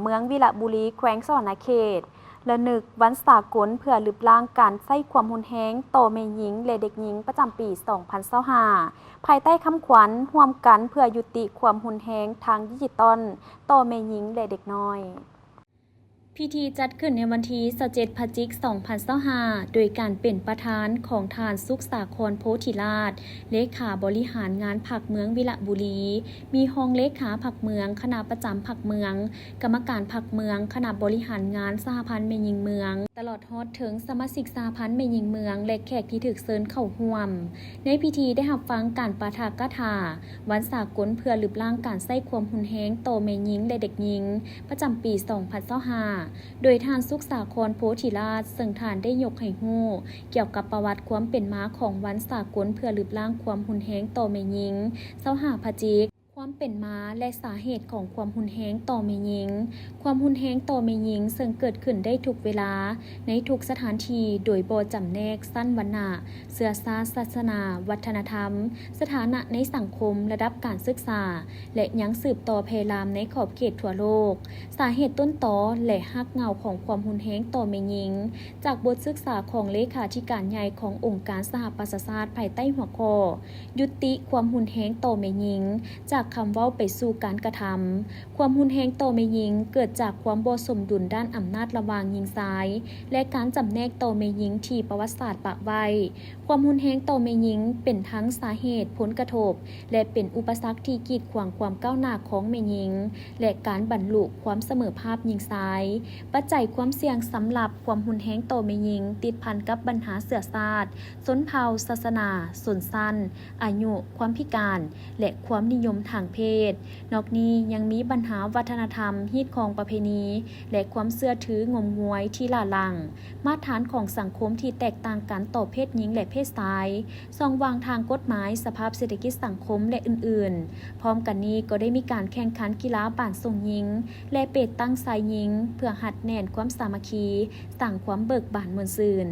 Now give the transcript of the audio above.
ເມືອງວິລະບູລີ ແຂວງສະຫວັນນະເຂດ ລະນຶກວັນສາກົນເພື່ອລຶບລ້າງການໃຊ້ຄວາມຮຸນແຮງຕໍ່ແມ່ຍິງ ແລະ ເດັກຍິງ ປະຈຳປີສອງພັນຊາວຫ້າ ພາຍໃຕ້ຄຳຂວັນ ຮ່ວມກັນເພື່ອຍຸຕິຄວາມຮຸນແຮງທາງດິຈິຕອນຕໍ່ແມ່ຍິງ ແລະ ເດັກນ້ອຍ. ພິທີຈັດຂຶ້ນໃນວັນທີຊາວເຈັດ ພະຈິກ ສອງພັນຊາວຫ້າ ໂດຍການເປັນປະທານຂອງທ່ານ ສຸກສາຄອນ ໂພທິລາດ ເລຂາບໍລິຫານງານພັກເມືອງວິລະບູລີ, ມີຮອງເລຂາພັກເມືອງ, ຄະນະປະຈຳພັກເມືອງ, ກຳມະການພັກເມືອງ, ຄະນະບໍລິຫານງານສະຫະພັນແມ່ຍິງເມືອງ, ຕະຫຼອດຮອດເຖິງສະມາຊິກສະຫະພັນແມ່ຍິງເມືອງ ແລະ ແຂກທີ່ຖືກເຊີນເຂົ້າຮ່ວມ. ໃນພິທີໄດ້ຮັບຟັງການປາຖະກາຖາ ວັນສາກົນເພື່ອລຶບລ້າງການໃຊ້ຄວາມຮຸນແຮງຕໍ່ແມ່ຍິງ ແລະ ເດັກຍິງ ປະຈຳປີສອງພັນຊາວຫ້າ ໂດຍທ່ານ ສຸກສາຄອນ ໂພທິລາດ ເຊິ່ງທ່ານໄດ້ຍົກໃຫ້ຮູ້ກ່ຽວກັບປະຫວັດຄວາມເປັນມາຂອງວັນສາກົນເພື່ອລຶບລ້າງຄວາມຮຸນແຮງຕໍ່ແມ່ຍິງ ຊາວຫ້າ ພະຈິກ, ຄວາມເປັນມາ ແລະ ສາເຫດຂອງຄວາມຮຸນແຮງຕໍ່ແມ່ຍິງ. ຄວາມຮຸນແຮງຕໍ່ແມ່ຍິງເຊິ່ງເກີດຂຶ້ນໄດ້ທຸກເວລາ, ໃນທຸກສະຖານທີ່ ໂດຍບໍ່ຈຳແນກຊັ້ນວັນນະ, ເຊື້ອຊາດ, ສາສະໜາ, ວັດທະນະທຳ, ສະຖານະໃນສັງຄົມ, ລະດັບການສຶກສາ ແລະ ຍັງສືບຕໍ່ແຜ່ລາມໃນຂອບເຂດທົ່ວໂລກ. ສາເຫດຕົ້ນຕໍ ແລະ ຮາກເຫງົ້າຂອງຄວາມຮຸນແຮງຕໍ່ແມ່ຍິງ ຈາກບົດສຶກສາຂອງເລຂາທິການໃຫຍ່ຂອງອົງການສະຫະປະຊາຊາດ ພາຍໃຕ້ຫົວຂໍ້ ຍຸຕິຄວາມຮຸນແຮງຕໍ່ແມ່ຍິງ ຈາກຄຳເວົ້າໄປສູ່ການກະທຳ. ຄວາມຮຸນແຮງຕໍ່ແມ່ຍິງເກີດຈາກຄວາມບໍ່ສົມດຸນດ້ານອຳນາດລະຫວ່າງຍິງຊາຍ ແລະ ການຈຳແນກຕໍ່ແມ່ຍິງທີ່ປະຫວັດສາດປະໄວ້. ຄວາມຮຸນແຮງຕໍ່ແມ່ຍິງເປັນທັງສາເຫດ, ຜົນກະທົບ ແລະ ເປັນອຸປະສັກທີ່ກີດຂວາງຄວາມກ້າວໜ້າຂອງແມ່ຍິງ ແລະ ການບັນລຸຄວາມສະເໝີພາບຍິງຊາຍ. ປັດໄຈຄວາມສ່ຽງສຳລັບຄວາມຮຸນແຮງຕໍ່ແມ່ຍິງຕິດພັນກັບບັນຫາເຊື້ອຊາດ, ຊົນເຜົ່າ, ສາສະໜາ, ຊົນຊັ້ນ, ອາຍຸ, ຄວາມພິການ ແລະ ຄວາມນິຍົມທາງເພດ. ນອກນີ້ຍັງມີບັນຫາວັດທະນະທຳ, ຮີດຄອງປະເພນີ ແລະ ຄວາມເຊື່ອຖືງົມງວາຍທີ່ຫຼ້າຫຼັງ, ມາດຖານຂອງສັງຄົມທີ່ແຕກຕ່າງກັນຕໍ່ເພດຍິງ ແລະ ເພດຊາຍ, ຊ່ອງວ່າງທາງກົດໝາຍ, ສະພາບເສດຖະກິດສັງຄົມ ແລະ ອື່ນໆ. ພ້ອມກັນນີ້ກໍໄດ້ມີການແຂ່ງຂັນກິລາບານສົ່ງຍິງ ແລະ ເປຕັງຊາຍຍິງ ເພື່ອຮັດແໜ້ນຄວາມສາມັກຄີ, ສ້າງຄວາມເບີກບານມ່ວນຊື່ນ.